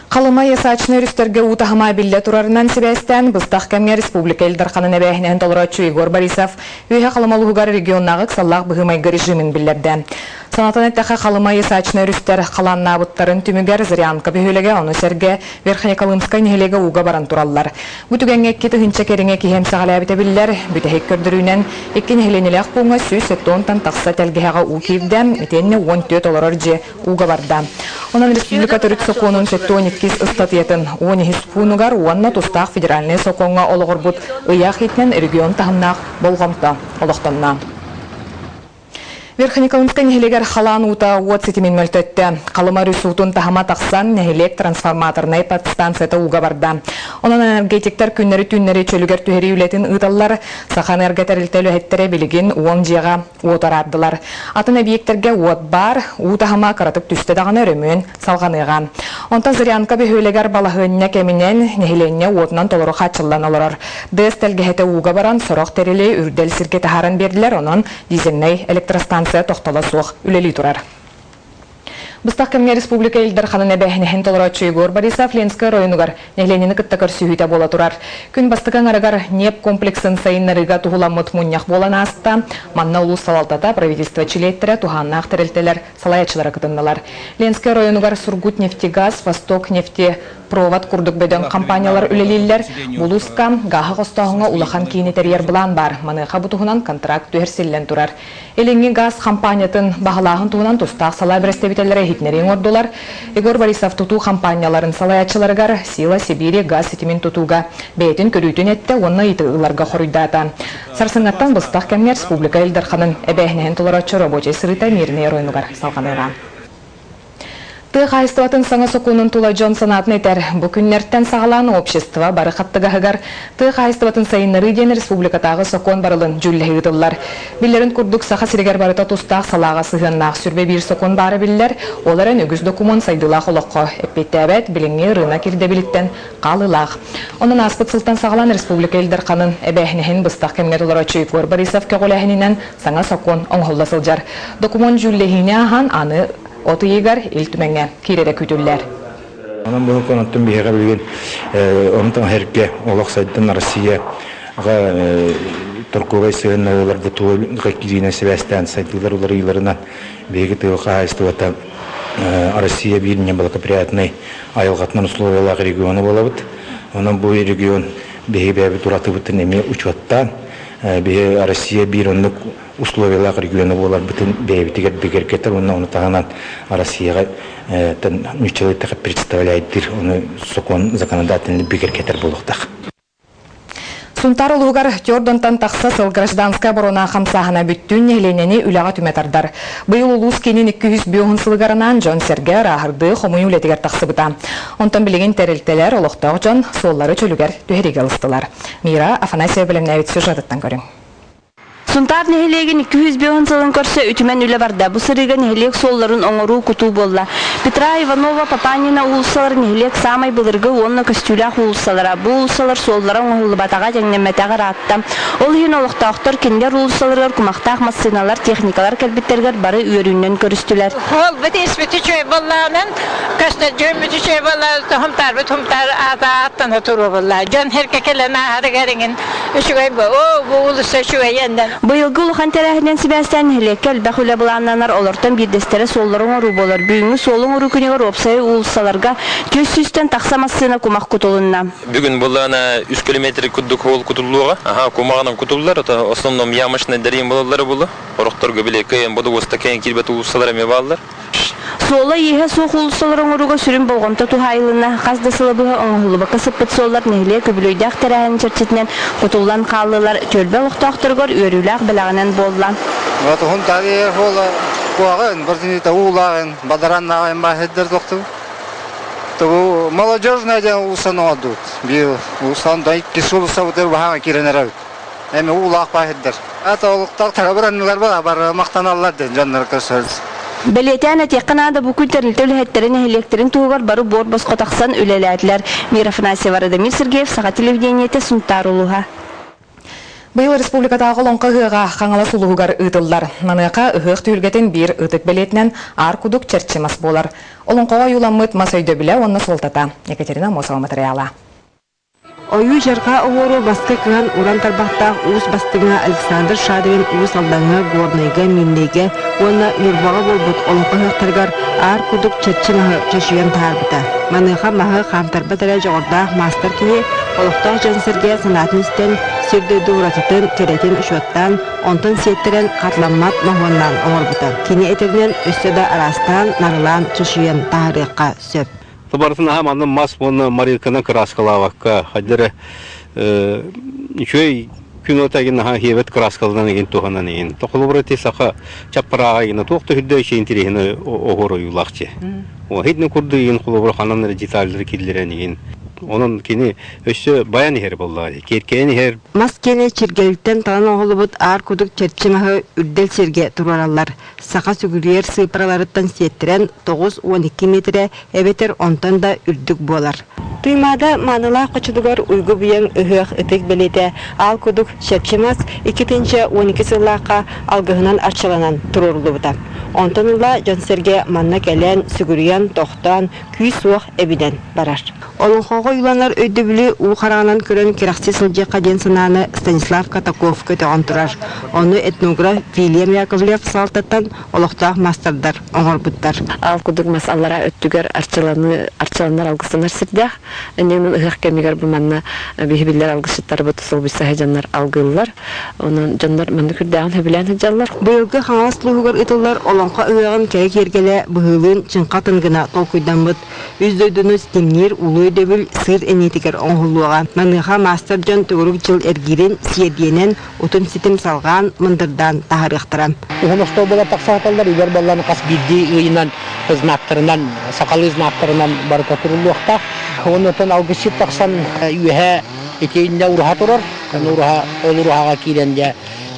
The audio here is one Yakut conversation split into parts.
Халыма Ясачный өрүстэргэ уу таһыма биллэ турарынан сибээстээн, быстах кэмҥэ республика Ил Дарханын эбээһинэһин толорооччу Егор Борисов Үөһэ Халыма улууһугар регионнааҕы ыксаллаах быһыы-майгы режимин биллэрдэ. Санатан эттэххэ, Халыма Ясачный өрүстэр халааннаабыттарын түмүгэр Зырянка бөһүөлэгэ, ону сэргэ Верхнеколымскай нэһилиэгэ ууга баран тураллар. Бу түгэҥҥэ 2000 кэриҥэ киһи эмсэҕэлээбитэ биллэр. Бүтэһик көрдөрүүнэн, икки нэһилиэнньэлээх пууҥҥа 170-тан тахса тэлгэһэҕэ уу киирдэ, итиэннэ 14 олорор дьиэ ууга барда. Онон республика төрүт сокуонун 72 ыстатыйатын 13 пуунугар уонна тустаах федеральнай сокуоҥҥа олоҕурбут ыйаах иитинэн регион таһымнаах болҕомто олохтонно. Верхнеколымскай нэһилиэгэр халаан уута уот ситимин мөлтөттө. Халыма өрүс уутун таһыма тахсан, нэһилиэк трансформаторнай подстанцията ууга барда. Онон энергетиктэр күннэри-түүннэри чөлүгэр түһэрии үлэтин ыыталлар. Сахаэнерго тэрилтэ үлэһиттэрэ билигин уон дьиэҕэ уот араардылар. Атын эбийиэктэргэ уот баар, уу таһыма кыратык түстэ даҕаны өрөмүөн салҕаныаҕа. Онтон Зырянка бөһүөлэгэр балаһыанньа кэминэн нэһилиэнньэ уотунан толору хааччыллан олорор. ДЭС тэлгэһэтэ ууга баран, сорох тэрили үрдэл сиргэ таһааран биэрдилэр, онон дизельнэй электростанция тохтоло суох үлэлии турар. Быстах кэмҥэ республика Ил Дарханын эбээһинэһин толорооччу Егор Борисов Ленскэй оройуонугар нэһилиэнньэни кытта көрсүһүүтэ буола турар. Күн бастакы аҥарыгар ньиэп комплексын сайыннарыыга туһуламмыт мунньах буолан ааста. Манна улуус салалтата, правительство чилиэттэрэ, туһааннаах тэрилтэлэр салайааччылара кытыннылар. Ленскэй оройуонугар Сургутнефтегаз, Восток нефти Провод курдук бөдөҥ компаниялар үлэлииллэр. Булууска гааһы хостооһуҥҥа улахан киини тэрийэр былаан баар. Маныаха бу туһунан контракт түһэрсиллэн турар. Илиҥҥи гаас хампаанньатын баһылааһын туһунан тустаах салаа бэрэстэбиитэллэрэ иһитиннэрии оҥордулар. Егор Борисов тутуу хампаанньаларын салайааччыларыгар Сила Сибири гаас ситимин тутууга бэйэтин көрүүтүн эттэ уонна ыйытыыларга хоруйдаата. Сарсыҥҥаттан быстах кэмҥэ республика Ил Дарханын эбээһинэһин толорооччу рабочай сырыыта Мирнэй оройуонугар салҕаныаҕа. Тыа хаһаайыстыбатын саҥа сокуонун тула дьон санаатын этэр. Бу күннэртэн саҕалаан общество бары хаттыгаһыгар тыа хаһаайыстыбатын сайыннарыы диэн республикатааҕы сокуон барылын дьүүллэһии ыытыллар. Биллэрин курдук, Саха сиригэр барыта тустаах салааҕа сыһыаннаах сүрбэ биир сокуон баара биллэр, ол эрэн үгүс докумуон сайдыылаах олоххо эппиэттээбэт, билиҥҥи ырыынак ирдэбилиттэн хаалыылаах. Онон ааспыт сылтан саҕалаан республика Ил Дарханын эбээһинэһин быстах кэмҥэ толорооччу Егор Борисов көҕүлээһининэн саҥа сокуон оҥоһулла сылдьар. Докумуон дьүүллэһиини ааһан, аны от ыйыгар Ил Түмэҥҥэ киирэрэ күүтүллэр. Онон бу онтон биһиэхэ билигин онтон эргэ олох сайдан Россия торговай сыһыаннаһыыларга киириинэн сибээстээн сайдыылар уларыйыыларынан биһиги тыа хаһаайыстыбата Россия биир неблагоприятный айылҕатынан условиялаах региона буолабыт. Онон бу регион биһиги бэйэбит уратыбытын эмиэ учуоттаан биһи Россия биир оннук условиялаах региона буоларбытын бэйэбитигэр бигэргэтэр уонна ону таһынан Россияҕа нууччалыы представляйдыр ону сокуон законодательный бигэргэтэр буолуохтаах. Сунтаар улууһугар Тёрдонтон тахса сыл гражданскай оборона хамсааһына бүттүүн нэһилиэнньэни үлэҕэ түмэ тардар. Быйыл улуус киинин 205 сылыгар анаан дьон-сэргэ ырааһырдыы хомуйуу үлэтигэр тахсыбыта. Онтон билигин тэрилтэлэр, олохтоох дьон суоллары чөлүгэр түһэриигэ ылыстылар. Мира Афанасьева бэлэмнээбит сюжетыттан көрүҥ. Сунтаар нэһилиэгин 205 сылын көрсө үтүмэн үлэ барда. Бу сырыыга нэһилиэк суолларын оҥоруу кутуу буолла. Петра Иванова, Папанина уулуссалар нэһилиэк саамай былыргы уонна көстүүлээх уулуссалара. Бу уулуссалар суоллара оҥоһуллубатаҕа, дьэҥнэммэтэҕэ ыраатта. Ол иһин олохтоохтор кинилэр уулуссаларыгар кумахтаах массыыналар, техникалар кэлбиттэригэр бары үөрүүнэн көрүстүлэр. Уолбут испит үчүгэй буоллаҕынан, көстөдьүөммүт үчүгэй буоллаҕына, тоһумтаарбыт хумтаар аата ааттана туруо буоллаҕа. Дьон эргэ кэлэн ааһарыгар иҥин үчүгэй бу, оо, бу уулусса үчүгэй эннэн. Быйылгы улахан тэрээһинэн сибээстээн нэһилиэккэ элбэх үлэ былааннанар, олортон биирдэстэрэ суоллары оҥоруу буолар. Бүгүҥҥү суолу оҥоруу күнүгэр уопсайа уулуссаларга 400-тэн тахса массыына кумах кутулунна. Бүгүн былаана 3 километр курдук суол кутуллуоҕа. Аха, кумаҕынан кутуллар, ото основном ямочный дарин буолаллара булу. Орохторго били кыйын бодугуста кыйын киирбэт уулуссалар эмиэ бааллар. Суола-ииһэ суох уулуссалары оҥорууга сүрүн болҕомто туһаайылынна. Хас да сылы быһа оҥоһуллубакка сыппыт суоллар нэһилиэк үбүлүөйдээх тэрээһин чэрчитинэн кутуллан хааллылар, түөлбэ олохтоохторугар үөрүүлээх бэлэҕинэн буолла. Отуһун таарыйар буола куаҕын, бардынита уулааҕын, бадараннааҕын бааһырдар тохту. Тобу молодежная диэн уулуссан оҥордубут. Биир уулуссан да иккис уулуссабытыгар баһаан киирэн эрэбит. Эми уулаах бааһырдар. Ата олуктаах тара аннылар бар, бар махтаналлар диэн дьоннор көрсөрүз. Бэлиэтээн этиэххэ наада, бу күн тэрилтэ үлэһиттэрэ нэһилиэктэрин туһугар бары буор босхо тахсан үлэлээтилэр. Мира Афанасьева, Радомир Сергеев, Саха телевидениетэ, Сунтаар улууһа. Быйыл республикатааҕы Олоҥхо ыһыаҕа Хаҥалас улууһугар ыытыллар. Маныаха ыһыах түһүлгэтин биир ытык бэлиэтинэн Аар Кудук чэрчи мас буолар. Олоҥхоҕо ойууламмыт мас өйдөбүлэ уонна суолтата. Екатерина Аммосова матырыйаала. Ойуу дьарҕаа оһуору баска кыһан уран тарбахтаах уус бастыҥа Александр Шадрин Уус Алдаҥҥа, Горнайга, Миирнэйгэ уонна Ньурбаҕа буолбут олоҥхо ыһыахтарыгар аар кудук чэрчи маһы чочуйан таһаарбыта. Маныаха маһы хаамтарбат эрэ дьоҕурдаах маастар киһи олохтоох дьон-сэргэ санаатын истэн, сир-дойду уратытын, кэрэтин учуоттаан, онтон сиэттэрэн хатыламмат моһуоннаан оҥорбута. Кини этэринэн, өссө да араастаан, нарылаан чочуйан таһаарыахха сөп. Барытын аһа манна мас уонна марилканан кырааскалаабакка, хайдары үчүгэй күн отагин наһаа хиэбэт кырааскалынан игин туһанан игин. Тохолобура ти саха чаппарааҕа игин туох да үрдэ үчүгэй интириэһин оһор ойуулаахчы. Хитни курду игин холобура ханан эрэ детальдары киллэрэн игин. Онон кини өссө баян иһэр буоллаҕа киэркэйэн иһэр. Мас киэнэ чиргэлиттэн талан оҥоһуллубут аар кудук чэрчи маһы үрдэл сиргэ туруораллар. Саха сүгүрүйэр сыыппараларыттан сиэттэрэн 9-12 миэтэрэ эбэтэр онтон да үрдүк буолар. Туймаада маанылаах хочотугар уйгу быйаҥ ыһыах ытык бэлиэтэ аал кудук чэрчи мас 2012 сыллаахха алгыһынан арчыланан туруоруллубута. Онтон ыла дьон-сэргэ манна кэлэн, сүгүрүйэн, тохтоон, күүс-уох эбинэн барар. Олоҥхоҕо уйуланар өйдөбүлү уу хараҕынан көрөн кэрэхсии сылдьыахха диэн санааны Станислав Катаков көтөҕөн турар. Ону этнограф Вильям Яковлев салалтаттан олохтоох маастардар оҥорбуттар. Аал кудук мас аллараа өттүгэр арчыланыы арчыланар алгыстанар сирдээх. Иннинэн ыһыах кэмигэр бу манна биһи биллэр алгысчыттарбыт солбуйсаһы дьоннор алгыыллар. Онон дьоннор манна күрдээҕин сөбүлээн сылдьаллар. Быйылгы Хаҥалас улууһугар ыытыллар Олоҥхо ыһыаҕын кэрэ киэргэлэ быһыылыын чыҥха тынгына толкуйдаммыт. Үс дойдуну ситимниир улуу өйдөбүл сыыр эниэтигэр оҥоһуллуоҕа. Маныаха маастар дьон төгүрүк дьыл эргиирин сиэрдийэнэн утум-ситим салҕаан, мындырдаан таһаарыахтара. Уһун остуолбалар тахсааталлар, үлэр баллан хас биирдии ыйынан знактарынан, сахалыы знактарынан барыта туруллуохтаах. Оннуттан алгысчыт тахсан үөһэ итииннэ ураһа турар. Ураһа, ол ураһаҕа киирэн дьэ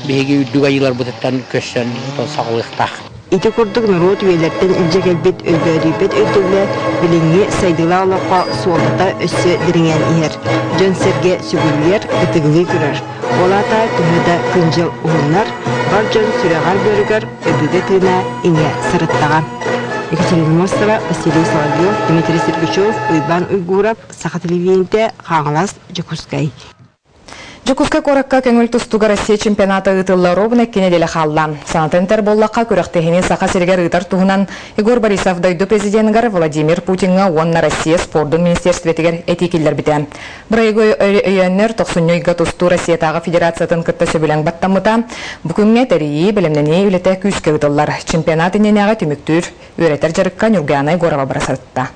биһиги үрдүк айыыларбытыттан көссөн саҕалыахтаах. Ити курдук норуот үйэлэртэн илдьэ кэлбит өлбөөдүйбэт өйдөбүлэ билиҥҥи сайдыылаах олоххо суолтата өссө дириҥээн иһэр. Дьон-сэргэ сүгүрүйэр, ытыгылыы көрөр. Ол аата төһө да күн-дьыл уһуннар, бар дьон сүрэҕэр-быарыгар өбүгэ тыына иҥэ сырыттаҕа. Екатерина Мостова, Василий Соловьев, Дмитрий Сергучев, Уйбаан Уйгуров, Саха телевидениетэ, Хаҥалас, Дьокуускай. Дьокуускай куоракка көҥүл тустууга Россия чемпионата ыытыллар ровно икки нэдиэлэ хаалла. Санатан этэр буоллахха, күрэхтэһиини Саха сиригэр ыытар туһунан Егор Борисов дойду президенигэр Владимир Путиҥҥа уонна Россия спордун министерствотыгар этии киллэрбитэ. Бырайыгы өйөөннөр тохсунньу ыйга тустуу Россиятааҕы федерациятын кытта сөбүлэҥ баттаммыта. Бу күҥҥэ тэрийии, бэлэмнэнии үлэтэ күүскэ ыытыллар. Чемпионат иннинээҕи түмүктүүр, үөрэтэр дьарыкка Ньургуяна Егорова бара сырытта.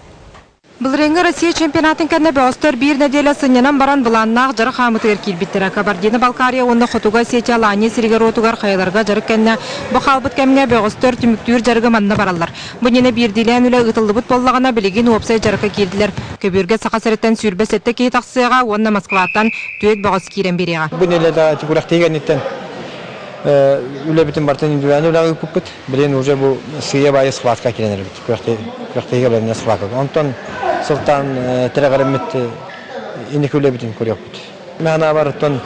Былырыыҥҥы Россия чемпионатын кэннэ бөҕөстөр биир нэдиэлэ сынньанан баран былааннаах дьарык хаамыытыгар киирбиттэрэ. Кабардино-Балкария уонна Хотугу Осетия Алания сиригэр-уотугар хайаларга дьарык кэннэ бу хаалбыт кэмҥэ бөҕөстөр түмүктүүр дьарыгы манна бараллар. Бу иннинэ биирдиилээн үлэ ыытыллыбыт буоллаҕына, билигин уопсай дьарыкка киирдилэр. Көбүөргэ Саха сириттэн 27 киһи тахсыаҕа уонна Москваттан түөрт бөҕөс киирэн биэриэҕэ. Бу нэдиэлэ күрэхтэһии кэнниттэн үлэбитин барытын индивидуальнай үлэҕэ ыыппыппыт. Билигин уже бу сыыйа-баайы схватка киирэн эрэбит. Күрэхтэһиигэ бэлэмнэ схватка. Онтон сылтаан тирэҕириммит инники үлэбитин көрүөхпүт. Мэхэнэ оттон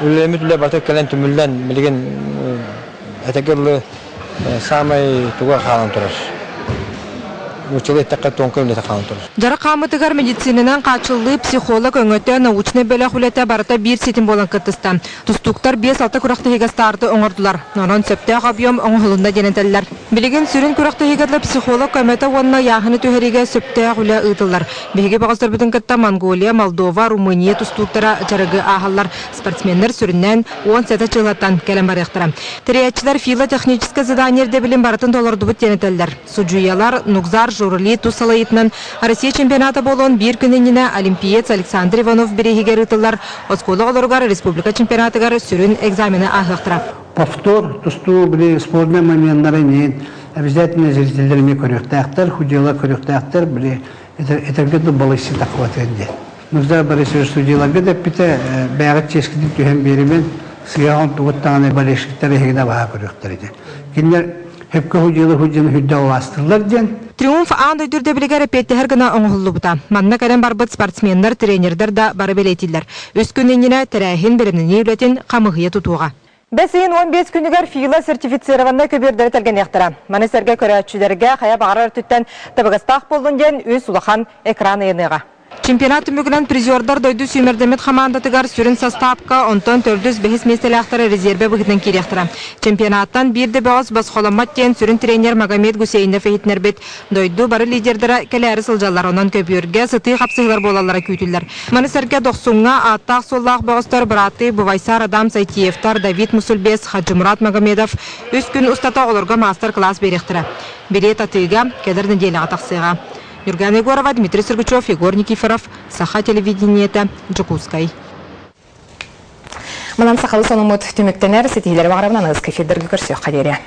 үлэммит үлэ барыта кэлэн түмүллэн билигин этэргэ дылы саамай туга хаалан турар. Нууччалыы эттэххэ тонкой үлэтэ хаалан турар. Дьарык хаамытыгар медицинанан хааччыллыы психолог өҥөтө, научнай бөлөх үлэтэ барыта биир ситим буолан кыттыста. Тустууктар биэс-алта күрэхтэһиигэ старты оҥордулар. Онон сөптөөх объем оҥоһулунна диэн этэллэр. Билигин сүрүн күрэхтэһиигэ дылы психолог көмөтө уонна ыйааһыны түһэриигэ сөптөөх үлэ ыытыллар. Биһиги бөҕөстөрбүтүн кытта Монголия, Молдова, Румыния тустууктара дьарыгы ааһаллар. Спортсменнар сүрүннээн 17 чыылаттан кэлэн барыахтара. Тэрийээччилэр филотехническэй задание ирдэбилин барытын толордубут диэн этэллэр. Судьуйалар Нукзар Журли тус салайыытынан Россия чемпионата буолуон биир күн иннинэ олимпиец Александр Иванов бирииһигэр ыытыллар оскуола оҕолоругар республика чемпионатыгар сүрүн экзамены ааһыахтара. Повтор тустуу били спорный моменнары имеет обязательно зрителлер эмиэ көрүөхтээхтэр, судьялар көрүөхтээхтэр, били этэргэ да балыйсы тахватыан диэн. Нурзар Борисович судьяларга да эппитэ, бэйэҕит чиэскитин түһэн биэримэн, сыаҕын тугут даҕаны болельщиктар эһигини абаһа көрүөхтэр этэ. Кинилэр хөпкө судьялар судьяны хүрдэ улаастыллар диэн. Триумф аан дойду үрдэбилигэр эппиэттэһэр гына оҥоһуллубута. Манна кэлэн барбыт спортсменнар, тренердэр да бары бэлиэтииллэр. Үс күн иннинэ тэрээһин бэлэмнэнии үлэтин хамыыһыйа тутуоҕа. Бэс ыйын 15 күнүгэр ФИЛА сертифицированнай көбүөрдэри тэлгэниэхтэрэ. Маны сэргэ көрөөччүлэргэ хайа баҕарар өттүттэн табыгастаах буоллун диэн үс улахан экран ыйаныаҕа. Чемпионат түмүгүнэн призердар дойду сүүмэрдэммит хамаандатыгар сүрүн састаапка, онтон төрдүс-бэһис миэстэлээхтэрэ резервэ быһыытынан киириэхтэрэ. Чемпионаттан биир да бөҕөс босхоломмот диэн сүрүн тренер Магомед Гусейнов иһитиннэрбит. Дойду бары лидердэрэ кэлээри сылдьаллар, онон көбүөргэ сытыы хапсыһыылар буолаллара күүтүллэр. Маны сэргэ Дохсуҥҥа ааттаах-суоллаах бөҕөстөр бырааттыы Бувайсар Адам Сайтиевтар, Давид Мусульбес, Хаджимурат Магомедов үс күн устата оҕолорго маастар-кылаас биэриэхтэрэ. Билиэт атыыга кэлэр нэдиэлэҕэ тахсыаҕа. Юргана Егорова, Дмитрий Сергучев, Егор Никифоров, Саха телевидениетэ, Дьокуускай. Манан сахалы сонуммут түмүктэнэр, ситиһиилэри баҕарабын аныгыскы эфирдэргэ көрсүөххэ диэри.